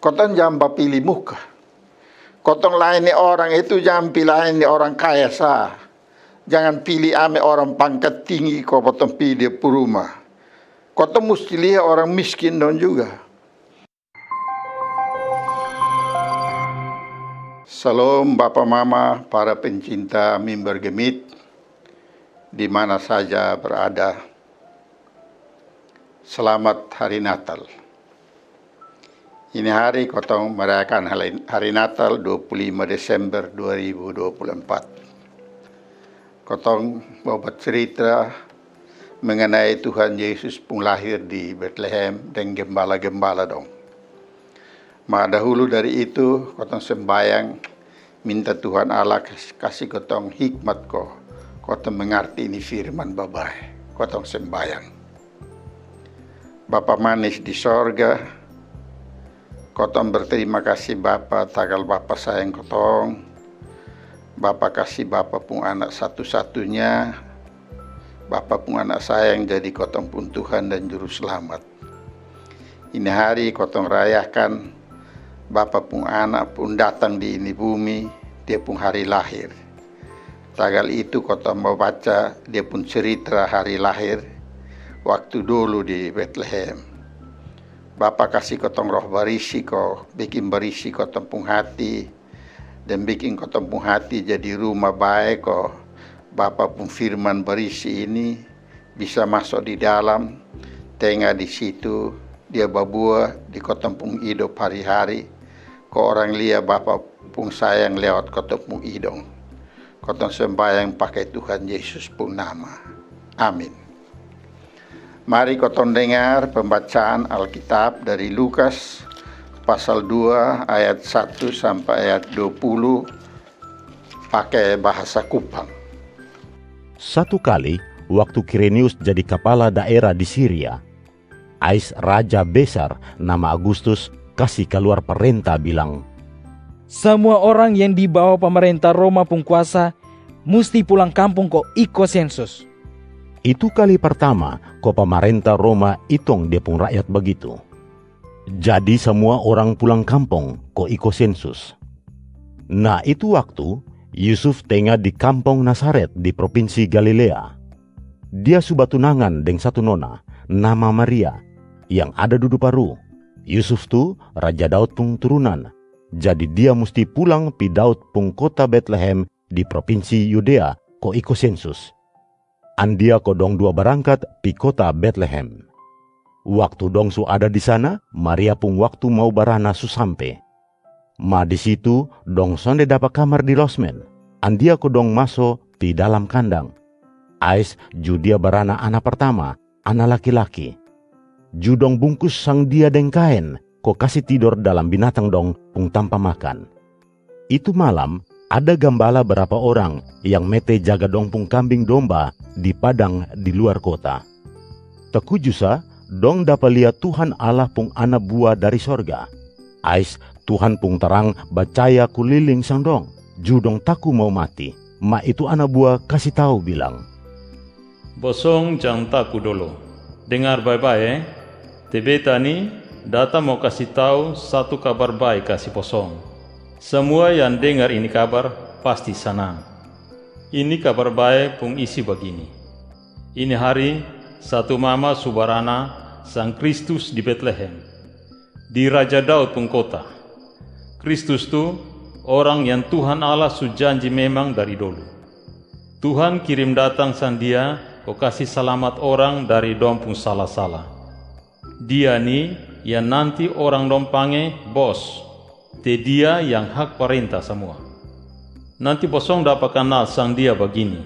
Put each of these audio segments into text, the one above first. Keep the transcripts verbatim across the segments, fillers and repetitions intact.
Kotong jang bapili muka. Kotong layani orang itu jang pi layani orang kaya sa. Jangan pili ame orang pangkat tinggi ko kotong pi dia pu rumah. Kotong musti lia orang miskin dong juga. Salom bapa mama, para pencinta mimbar gemit di mana saja berada. Selamat Hari Natal. Ini hari kotong merayakan hari, hari Natal dua puluh lima Desember dua ribu dua puluh empat. Kotong mau bercerita mengenai Tuhan Yesus pung lahir di Betlehem deng gembala-gembala dong. Ma dahulu dari itu, kotong sembayang minta Tuhan Allah kas-, kasi kotong hikmat ko kotong mengarti ini firman babae. Kotong sembayang. Bapa manis di sorga, kotong berterima kasi Bapa tagal Bapa sayang kotong. Bapa kasi Bapa pung anak satu-satunya. Bapa pung anak sayang jadi kotong pung Tuhan dan Juru Selamat. Ini hari kotong rayakan Bapa pung anak pung datang di ini bumi, dia pung hari lahir. Tagal itu kotong mau baca dia pung cerita hari lahir waktu dulu di Betlehem. Bapa kasi kotong Roh Barisi ko bikin barisi kotong pung hati, dan bikin kotong pung hati jadi rumah bae ko Bapa pung firman barisi ini bisa maso di dalam, tenga di situ, dia babua di kotong pung idop hari-hari, ko orang lia Bapa pung sayang lewat kotong pung idong. Kotong sembayang pake Tuhan Yesus pung nama. Amin. Mari kotong dengar pembacaan Alkitab dari Lukas pasal dua ayat satu sampai ayat dua puluh, pake bahasa Kupang. Satu kali, waktu Kirenius jadi kapala daera di Siria, ais raja besar nama Agustus kasi kaluar parenta bilang, "Samua orang yang di bawa pamarenta Roma pung kuasa musti pulang kampung ko iko sensus." Itu kali partama ko pamarenta Roma itong dia pung rakyat bagitu. Jadi samua orang pulang kampong ko iko sensus. Na itu waktu, Yusuf tenga di kampong Nasaret di propinsi Galilea. Dia su batunangan deng satu nona, nama Maria, yang ada dudu paru. Yusuf tu Raja Daud pung turunan, jadi dia musti pulang pi Daud pung kota Betlehem di propinsi Yudea ko iko sensus. Andia ko dong dua barangkat pi kota Betlehem. Waktu dong su ada di sana, Maria pung waktu mau barana su sampe. Ma di situ dong sonde dapa kamar di losmen. Andia ko dong maso pi dalam kandang. Ais ju dia barana ana partama, ana laki-laki. Ju dong bungkus sang dia deng kaen, ko kasi tidor dalam binatang dong pung tampa makan. Itu malam, ada gambala barapa orang yang mete jaga dong pung kambing domba di padang di luar kota. Takuju sa, dong dapa lia Tuhan Allah pung ana bua dari sorga. Ais Tuhan pung tarang bacaya kuliling sang dong, ju dong taku mau mati. Ma itu ana bua kasi tau bilang, "Bosong jang taku dolo. Dengar bae-bae, te beta ni data mau kasi tau satu kabar bae kasi bosong. Samua yang dengar ini kabar pasti sanang. Ini kabar bae pung isi bagini. Ini hari satu mama su barana sang Kristus di Betlehem, di Raja Daud pung kota. Kristus tu orang yang Tuhan Allah su janji memang dari dolu. Tuhan kirim datang sang dia ko kasi salamat orang dari dong pung sala-sala. Dia ni yang nanti orang dong pange Bos, te dia yang hak parenta samua. Nanti bosong dapa kanal sang dia bagini.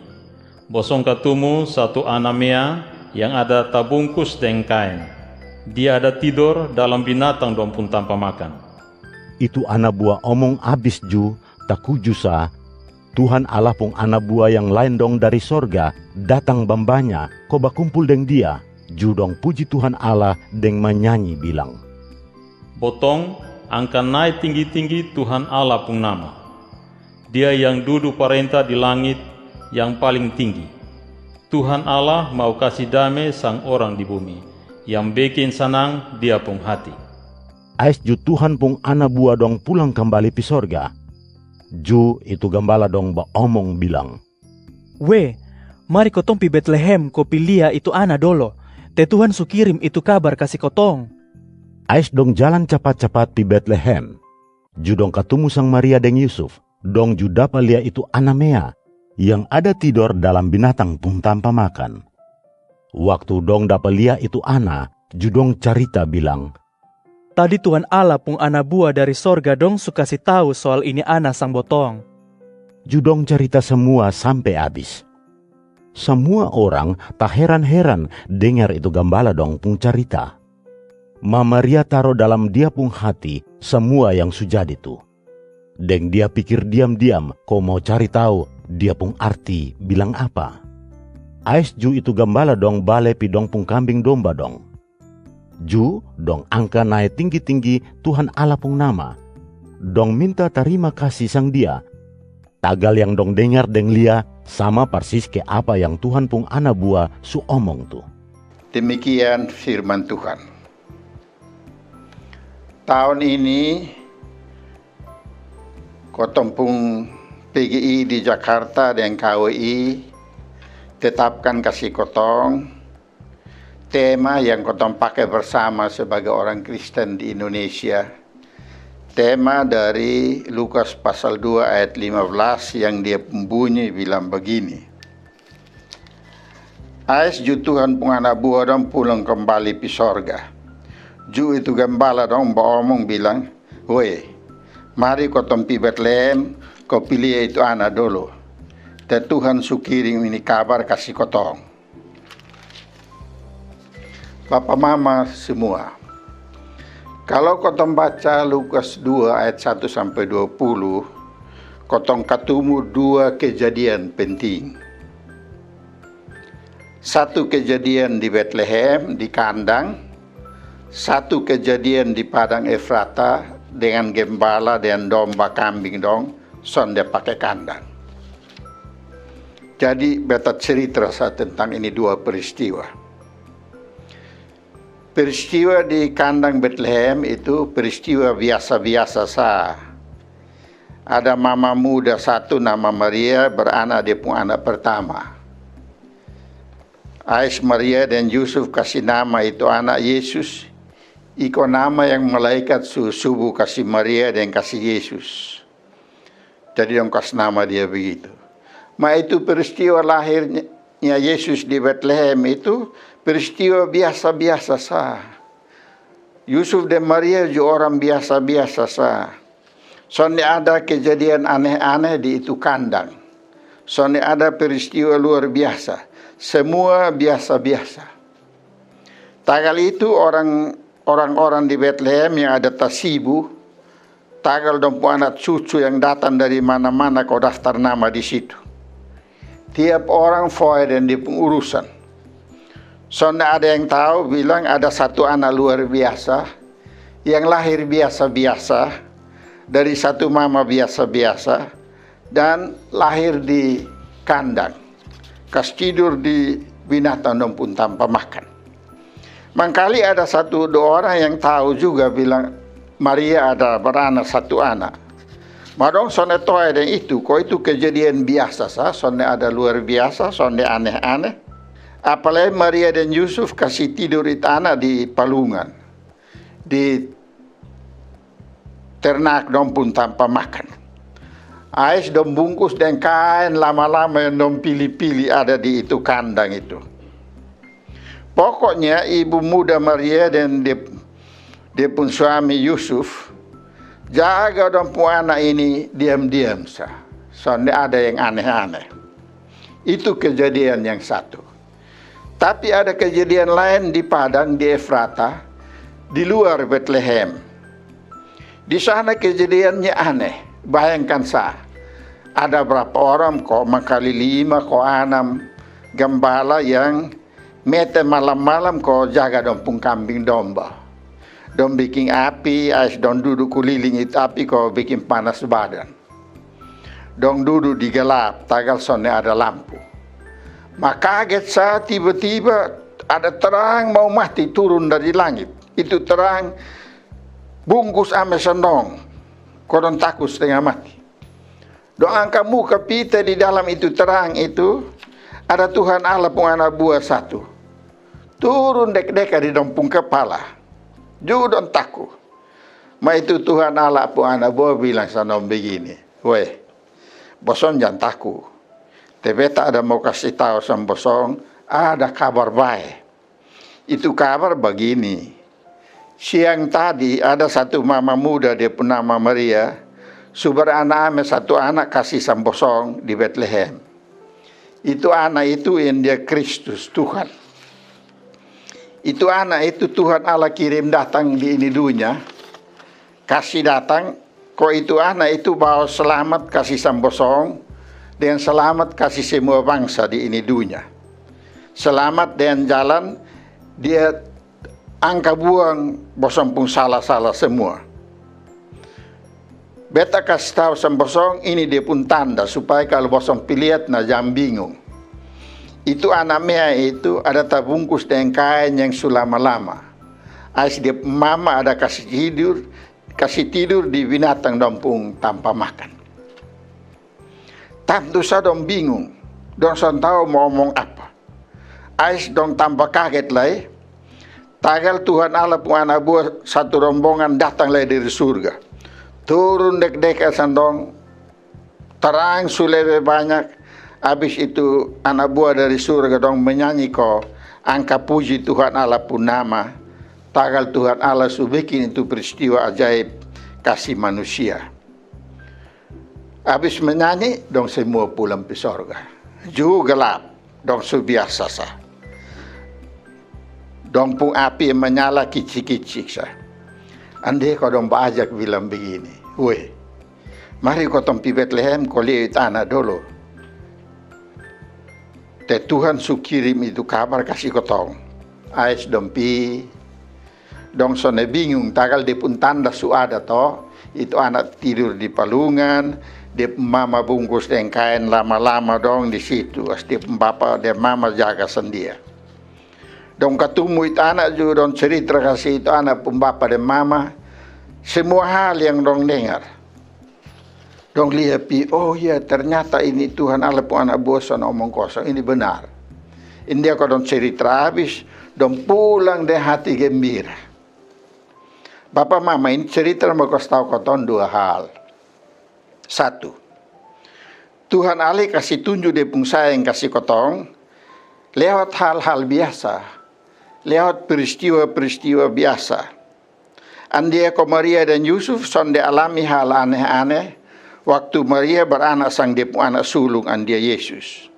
Bosong katumu satu ana mea yang ada tabungkus deng kaen. Dia ada tidor dalam binatang dong pung tampa makan." Itu ana bua omong abis ju, takuju sa, Tuhan Allah pung ana bua yang laen dong dari sorga datang bambanya ko bakumpul deng dia, ju dong puji Tuhan Allah deng manyanyi bilang, "Botong angka nae tinggi-tinggi Tuhan Allah pung nama. Dia yang dudu parenta di langit yang paling tinggi. Tuhan Allah mau kasi dame sang orang di bumi, yang bekin sanang Dia pung hati." Ais ju Tuhan pung ana bua dong pulang kambali pi sorga. Ju itu gambala dong baomong bilang, "We, mari kotong pi Betlehem ko pi lia itu ana dolo, te Tuhan su kirim itu kabar kasi kotong." Ais dong jalan capat-capat pi Betlehem. Ju dong katumu sang Maria deng Yusuf, dong ju dapa lia itu ana mea yang ada tidor dalam binatang pung tampa makan. Waktu dong dapa lia itu ana, ju dong carita bilang, "Tadi Tuhan Allah pung ana bua dari sorga dong su kasi tau soal ini ana sang botong." Ju dong carita samua sampe abis. Samua orang taheran-heran dengar itu gambala dong pung carita. Ma Maria taro dalam dia pung hati samua yang su jadi tu. Deng dia pikir diam-diam ko mau cari tau dia pung arti bilang apa. Ais ju itu gambala dong bale pi dong pung kambing domba dong. Ju dong angka nae tinggi-tinggi Tuhan Allah pung nama. Dong minta tarima kasi sang Dia. Tagal yang dong dengar deng lia sama parsis ke apa yang Tuhan pung ana bua su omong tu. Demikian firman Tuhan. Taon ini, kotong pung P G I di Jakarta deng K W I tetapkan kasi kotong tema yang kotong pake bersama sebagai orang Kristen di Indonesia. Tema dari Lukas pasal dua ayat lima belas yang dia pung bunyi bilang begini. Ais ju Tuhan pung ana bua dong pulang kambali pi sorga. Ju itu gambala dong baomong bilang, "We, mari kotong pi Betlehem, ko pi lia itu ana dolo. Te Tuhan su kirim ini kabar kasi kotong." Bapa mama semua, kalo kotong baca Lukas dua ayat satu sampe dua puluh, kotong katumu dua kejadian penting. Satu kejadian di Betlehem, di kandang. Satu kejadian di padang Efrata dengan gembala deng domba kambing dong sonde pake kandang. Jadi beta cerita sa tentang ini dua peristiwa. Peristiwa di kandang Betlehem itu peristiwa biasa-biasa sa. Ada mama muda satu nama Maria beranak dia pung anak pertama. Ais Maria deng Yusuf kasi nama itu anak Yesus, iko nama yang malaikat su subu kasi Maria deng kasi Yesus. Jadi dong kas nama dia begitu. Ma itu peristiwa lahirnya Yesus di Betlehem itu peristiwa biasa-biasa sa. Yusuf deng Maria ju orang biasa-biasa sa. Sonde ada kejadian aneh-aneh di itu kandang. Sonde ada peristiwa luar biasa. Semua biasa-biasa. Tagal itu orang, orang-orang di Betlehem yang ada tasibu, tagal dong pung anak cucu yang datang dari mana-mana ko daftar nama di situ. Tiap orang foe deng dia pung urusan. Sonde ada yang tau bilang ada satu anak luar biasa yang lahir biasa-biasa dari satu mama biasa-biasa dan lahir di kandang, kas tidur di binatang dong pung tampa makan. Mangkali ada satu dua orang yang tau juga bilang Maria ada baranak satu anak. Ma dong sonde toe deng itu, ko itu kejadian biasa sa, sonde ada luar biasa, sonde aneh-aneh. Apalai Maria deng Yusuf kasi tidur itu anak di palungan, di ternak dong pung tampa makan. Ais dong bungkus deng kaen lama-lama yang dong pili-pili ada di itu kandang itu. Pokoknya ibu muda Maria deng dia, dia pung suami Yusuf jaga dong pung anak ini diam-diam sa. Sonde ada yang aneh-aneh. Itu kejadian yang satu. Tapi ada kejadian laen di padang di Efrata, di luar Betlehem. Di sana kejadiannya aneh. Bayangkan sa, ada berapa orang ko, mangkali lima ko anam gambala yang mete malam-malam ko jaga dong pung kambing domba. Dong biking api, ais dong dudu kuliling itu api ko biking panas badan. Dong dudu di galap, tagal sonde ada lampu. Ma kaget sa tiba-tiba ada terang mau mati turun dari langit. Itu terang bungkus ame sang dong, ko dong taku stenga mati. Dong angka muka pita di dalam itu terang itu, ada Tuhan Allah pung ana bua satu turun dek-deka di dong pung kepala. Ju dong taku. Ma itu Tuhan Allah pung ana bua bilang sang dong begini, "Weh, bosong jang taku. Te beta ada mau kasi tau sang bosong, ada kabar bae. Itu kabar bagini. Siang tadi ada satu mama muda, dia pung nama Maria, su barana ame satu ana kasi sang bosong di Betlehem. Itu ana itu yang dia Kristus Tuhan. Itu ana itu Tuhan Allah kirim datang di ini dunya, kasi datang, ko itu ana itu bawa selamat kasi sang bosong, deng selamat kasi semua bangsa di ini dunya. Selamat deng jalan dia angka buang bosong pung sala-sala semua. Beta kasi tau sang bosong, ini dia pung tanda, supaya kalo bosong pi liat na jang bingung. Itu ana mea itu ada tabungkus deng kaen yang su lama-lama. Ais dia pung mama ada kasi tidur, kasi tidur di binatang dong pung tampa makan." Tantu sa dong bingung, dong son tau mau omong apa. Ais dong tamba kaget lai, tagal Tuhan Allah pung ana bua satu rombongan datang lai dari surga. Turun dek-deka sang dong, terang su lebe banyak. Abis itu ana bua dari surga dong menyanyi ko angka puji Tuhan Allah pung nama, tagal Tuhan Allah su bikin itu peristiwa ajaib kasi manusia. Abis menyanyi, dong semua pulang pi sorga. Ju gelap, dong su biasa sa. Dong pung api manyala kicik-kicik sa. Ande ko dong baajak bilang begini, "Weh, mari kotong pi Betlehem ko lia itu ana dolo. Te Tuhan su kirim itu kabar kasi kotong." Ais dong pi, dong sonde bingung, tagal dia pung tanda su ada to. Itu ana tidur di palungan, dia pung mama bungkus deng kaen lama-lama dong di situ. Ais dia pung bapa deng mama jaga sang dia. Dong katumu itu ana ju, dong cerita kasi itu ana pung bapa deng mama. Semua hal yang dong dengar. Dong lia pi, "Oh iya, ternyata ini Tuhan Allah pung ana bua son omong kosong, ini benar." Ini dia ko dong cerita abis, dong pulang deng hati gembira. Bapa mama, ini cerita mau kasi tau kotong dua hal. Satu, Tuhan Allah kasi tunju dia pung sayang kasi kotong lewat hal-hal biasa, lewat peristiwa-peristiwa biasa. Andia ko Maria dan Yusuf sonde alami hal aneh-aneh waktu Maria barana sang dia pung ana sulung, andia Yesus.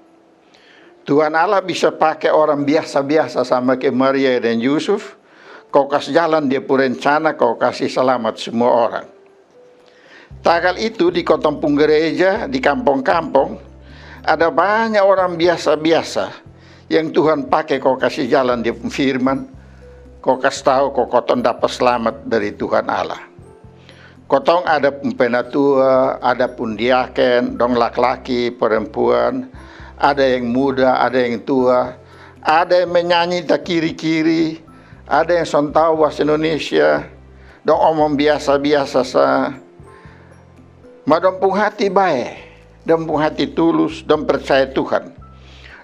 Tuhan Allah bisa pake orang biasa-biasa sama ke Maria dan Yusuf, ko kas jalan dia pung rencana, ko kasi salamat semua orang. Tagal itu di kotong pung gereja, di kampong-kampong, ada banya orang biasa-biasa yang Tuhan pake ko kasi jalan dia pung firman, ko kas tau ko kotong dapa slamat dari Tuhan Allah. Kotong ada pung penatua, ada pung diaken, dong laki-laki, perempuan, ada yang muda, ada yang tua, ada yang menyanyi takiri-kiri, ada yang son tau bahasa Indonesia, dong omong biasa-biasa sa. Ma dong pung hati bae, dong pung hati tulus, dong percaya Tuhan.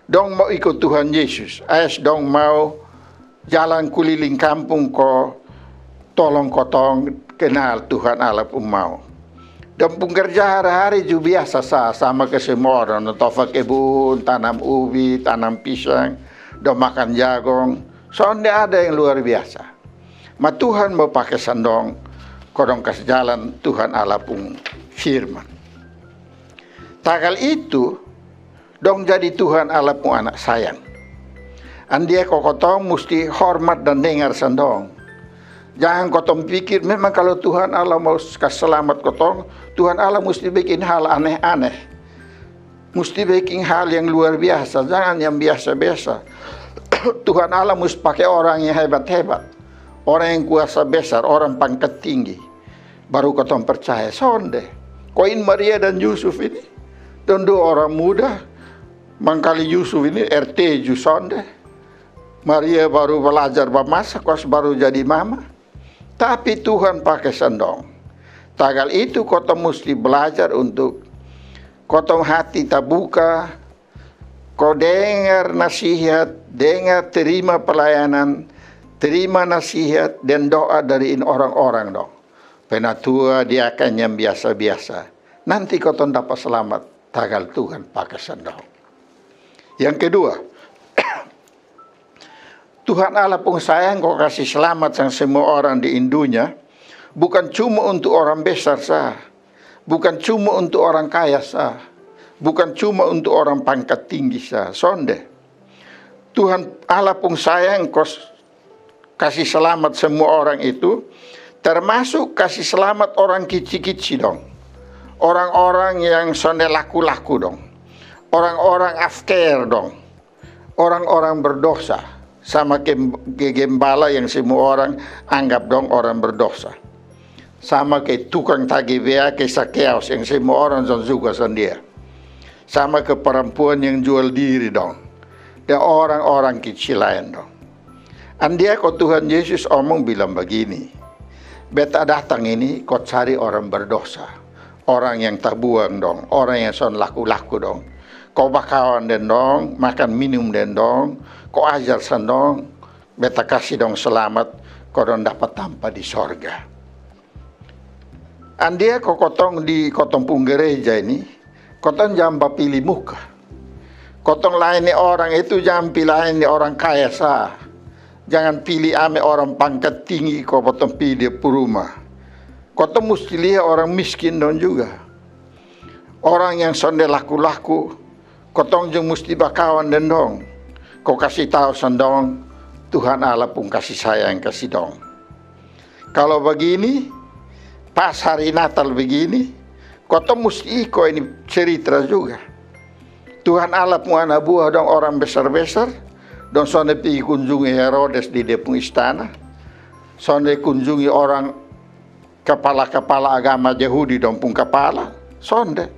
Dong mau iko Tuhan Yesus, ais dong mau jalan kuliling kampung ko tolong kotong kenal Tuhan Allah pung mau. Dong pung kerja hari-hari ju biasa sa, sama ke semua orang. Dong tofa kebun, tanam ubi, tanam pisang, dong makan jagong. Sonde ada yang luar biasa. Ma Tuhan mau pake sang dong, ko dong kas jalan Tuhan Allah pung firman. Tagal itu, dong jadi Tuhan Allah pung ana sayang. Andia ko kotong musti hormat dan dengar sang dong. Jangan kotong pikir, memang kalo Tuhan Allah mau kas slamat kotong, Tuhan Allah musti bikin hal aneh-aneh. Musti bikin hal yang luar biasa, jangan yang biasa-biasa. Tuhan Allah musti pake orang yang hebat-hebat, orang yang kuasa besar, orang pangkat tinggi, baru kotong percaya. Sonde. Ko ini Maria dan Yusuf ini, dong dua orang muda. Mangkali Yusuf ini R T ju sonde. Maria baru balajar bamasak, kos baru jadi mama. Tapi Tuhan pake sang dong. Tagal itu kotong musti blajar untuk kotong hati tabuka, ko dengar nasihat, dengar, terima pelayanan, terima nasihat dan doa dari orang-orang dong. Penatua, diaken yang biasa-biasa. Nanti kotong dapa slamat tagal Tuhan pake sang dong. Yang kedua, Tuhan Allah pung sayang ko kasi slamat sang semua orang di dunya, bukan cuma untuk orang besar sa, bukan cuma untuk orang kaya sa, bukan cuma untuk orang pangkat tinggi sa, sonde. Tuhan Allah pung sayang ko s-, kasi slamat semua orang itu, termasuk kasi slamat orang kici-kici dong. Orang-orang yang sonde laku-laku dong. Orang-orang afker dong. Orang-orang berdosa. Sama ke, ke gembala yang semua orang anggap dong orang berdosa. Sama ke tukang tagi bea ke Sakeus yang semua orang son suka sang dia. Sama ke perempuan yang jual diri dong. Dan orang-orang kici laen dong. Andia ko Tuhan Yesus omong bilang bagini, beta datang ini ko cari orang berdosa. Orang yang tabuang dong, orang yang son laku-laku dong. Ko bakawan deng dong, makan minum deng dong, ko ajar sang dong, beta kasi dong slamat, ko dong dapa tampa di sorga. Andia ko kotong di kotong pung gereja ini, kotong jang bapili muka. Kotong layani orang itu jang pi layani orang kaya sa. Jangan pili ame orang pangkat tinggi ko kotong pi dia pu ruma. Kotong musti lia orang miskin dong juga. Orang yang sonde laku-laku, kotong jang musti bakawan deng dong. Ko kasi tau sang dong, Tuhan Allah pung kasi sayang kasi dong. Kalo bagini, pas hari Natal bagini, kotong musti iko ini cerita juga. Tuhan Allah pung ana bua dong orang besar-besar, dong sonde pigi kunjungi Herodes di dia pung istana, sonde kunjungi orang kapala-kapala agama Yahudi dong pung kapala, sonde.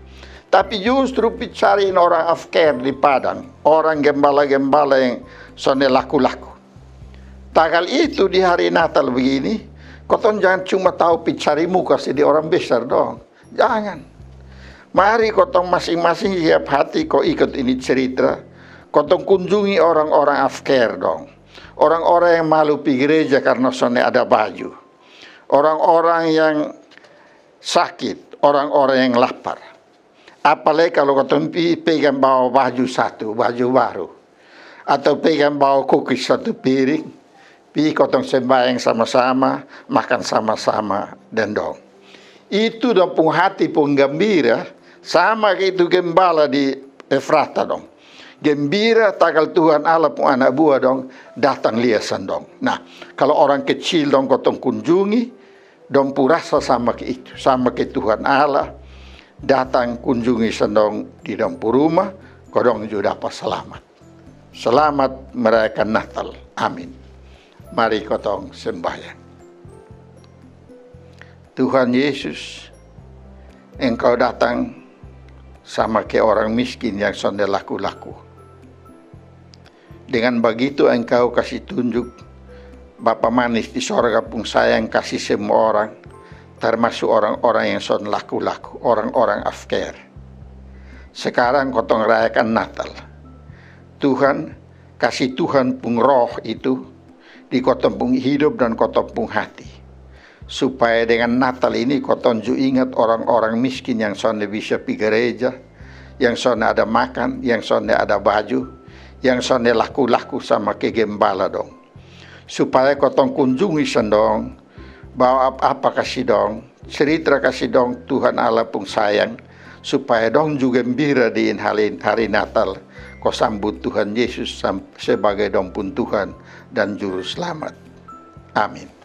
Tapi justru pi cari ini orang afker di padang, orang gembala-gembala yang sonde laku-laku. Tagal itu di hari Natal bagini, kotong jang cuma tau pi cari muka sa di orang besar dong. Jangan. Mari kotong masing-masing siap hati ko ikut ini cerita. Kotong kunjungi orang-orang afker dong. Orang-orang yang malu pi gereja karna sonde ada baju. Orang-orang yang sakit, orang-orang yang lapar. Apalai kalo kotong pi pegang bawa baju satu, baju baru. Atau pegang bawa kukis satu piring, pi kotong sembayang sama-sama, makan sama-sama deng dong. Itu dong pung hati pung gembira, sama ke itu gembala di Efrata dong. Gembira tagal Tuhan Allah pung ana bua dong datang lia sang dong. Nah, kalo orang kecil dong kotong kunjungi, dong pu rasa sama ke itu, sama ke Tuhan Allah datang kunjungi sang dong di dong pu ruma, ko dong ju dapa slamat. Slamat merayakan Natal. Amin. Mari kotong sembayang. Tuhan Yesus, Engkau datang sama ke orang miskin yang sonde laku-laku. Dengan bagitu Engkau kasi tunjuk Bapa manis di sorga pung sayang kasi semua orang, termasuk orang-orang yang son laku-laku, orang-orang afker. Sekarang kotong rayakan Natal. Tuhan, kasi Tuhan pung Roh itu di kotong pung hidup dan kotong pung hati. Supaya dengan Natal ini kotong ju ingat orang-orang miskin yang sonde bisa pi gereja, yang sonde ada makan, yang sonde ada baju, yang sonde laku-laku sama ke gembala dong. Supaya kotong kunjungi sang dong, bawa apa-apa kasi dong, cerita kasi dong Tuhan Allah pung sayang, supaya dong ju gembira di ini hari, hari Natal, ko sambut Tuhan Yesus sam-, sebagai dong pung Tuhan dan Juru Slamat. Amin.